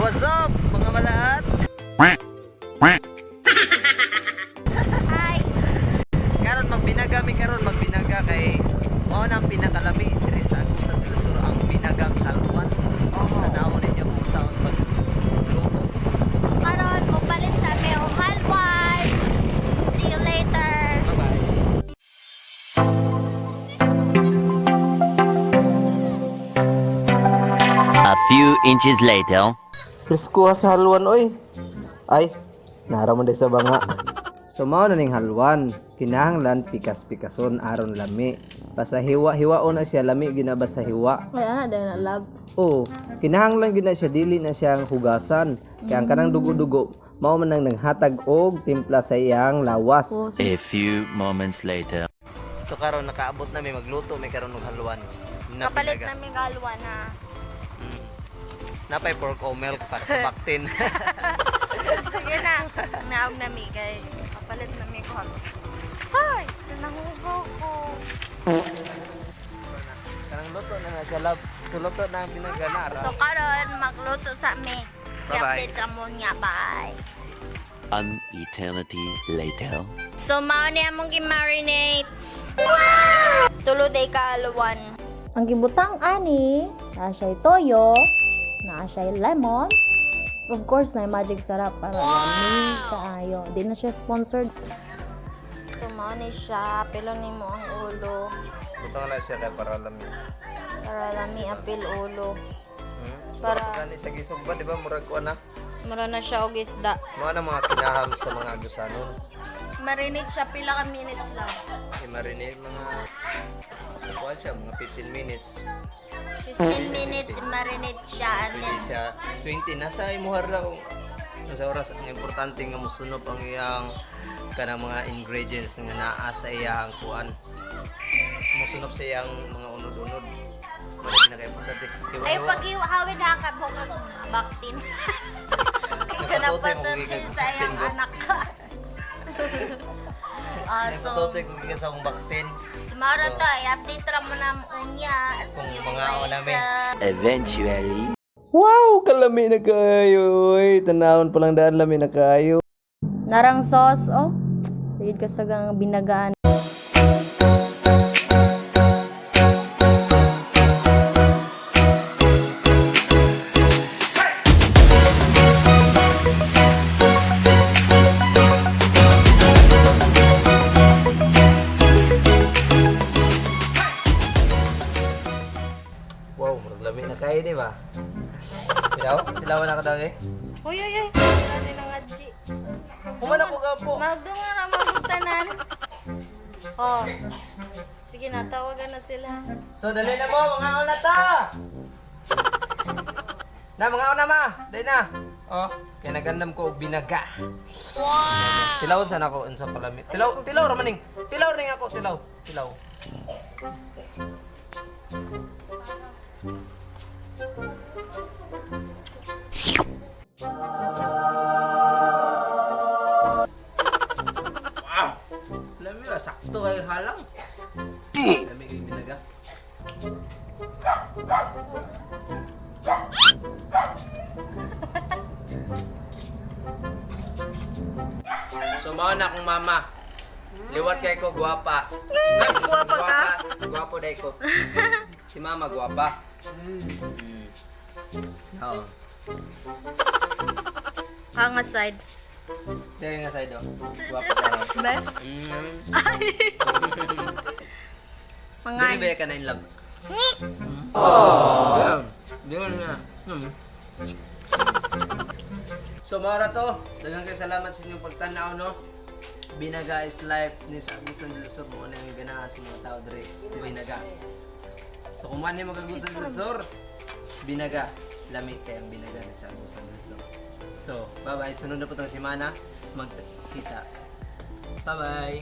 What's up, mga malaat? Hi! Karon magbinaga mi, karon magbinaga kay mao nang pinakalami diri sa Agusan del Sur, ang binagang halwan. Tanawon ninyo kung saan pagluto. Karon, mupalit sa amin ang halwan. See you later! Bye-bye. A few inches later. Presko sa halwan oy. Ay, nara man sa banga. So mao na ning halwan, kinahanglan pikas-pikason aron lami. Basta hiwa-hiwaon na siya, lami ginaba sa hiwa. Ay, ana, dahil na love. Oo, kinahanglan gid na siya, dili na siyang hugasan. Kaya ang kanang dugo-dugo mao man ang nanghatag og timpla sa iyang lawas. Oh, A few moments later. So karon nakaabot na mi magluto mi karon og halwan. Na Kapalit binaga. namin halwan na. Napay pork o milk para sa baktin. Sige na. Naog na mi kay kapalit na mi ko halwan. Ay! Nahugaw ko. Kanang luto na na siya, love. So luto na ang binaga na ara. So karon magluto sa mi. Bye-bye. I-update ra mo niya. Bye! An eternity later. So mao ni among gi-marinate. Tulo day ka halwan. Ang gibutang ani, naa siya'y toyo, naa siya'y lemon, of course, na magic sarap para lami kaayo. Di na siya sponsored. So mao ni siya, pilo nimo ang ulo. Butang na siya kay para lami. Para lami apil ulo. Para Para- gani siya gisugba, di ba, murag kuan na. Mura na siya og isda. Mga na mga kinaham sa mga agusanon. Marinate siya pila ka minutes lang. I-marinate mga kuan siya mga 15 minutes. 15 minutes marinate siya and Pwede then siya 20, nasa imuhar ra kung sa oras. Ang importante nga mosunod ang iyang kanang mga ingredients nga naa sa iyang kuan. Mosunod sa iyang mga unod-unod. Mao na pinaka-importante. Hiwa- ay hiwa. pag hawid ha ka bukag baktin. Kay Nakatutoy mo kanapatod gikan sa iyang baktin ko. anak ka. Ah, so Nakatutoy ko gikan sa akong baktin. Sumara ta, i-update ra mo na ang unya. Kung See you mga namin. later. Eventually. Wow, kalami na kayo. Oy, tanawon pa lang daan, lami na kayo. Narang sauce, oh. Ligid ka sa gang binagaan. Wow, murag lami na kayo, di ba? Tilaw? Tilawan ako daw eh. Uy, uy, uy. Ano na nga, G? Kuman ako ka po. Magdunga na magutanan. Oh. Sige na, tawagan na sila. So dali na mo, mga una ta. Na mga una ma, dali na. Oh, kay nagandam ko og binaga. Wow. Tilawon sana ako unsa kalami. Tilaw, tilaw ra maning. Tilaw ring ako, tilaw, tilaw. Wow. Lami ba sakto kay halang. Lami kay binaga. So mao na akong mama. Liwat kay ko gwapa. Gwapa ka? Gwapo day ko. Si mama gwapa. Oo. Kanga side. Dere nga side oh. Gwapa ka. Ba? Mga Dere ba ka na in love? Yeah. Dere na. So mao ra to. Daghang kay salamat sa inyong pagtan-aw, no. Binaga is life ni sa Agusan del Sur, mo na yung ganahan sa mga tao dere. Binaga. So kung man mag Agusan del Sur, binaga. Lami kay ang binaga ni sa Agusan del Sur. So, bye-bye. Sunod na po tang semana magkita. Bye-bye.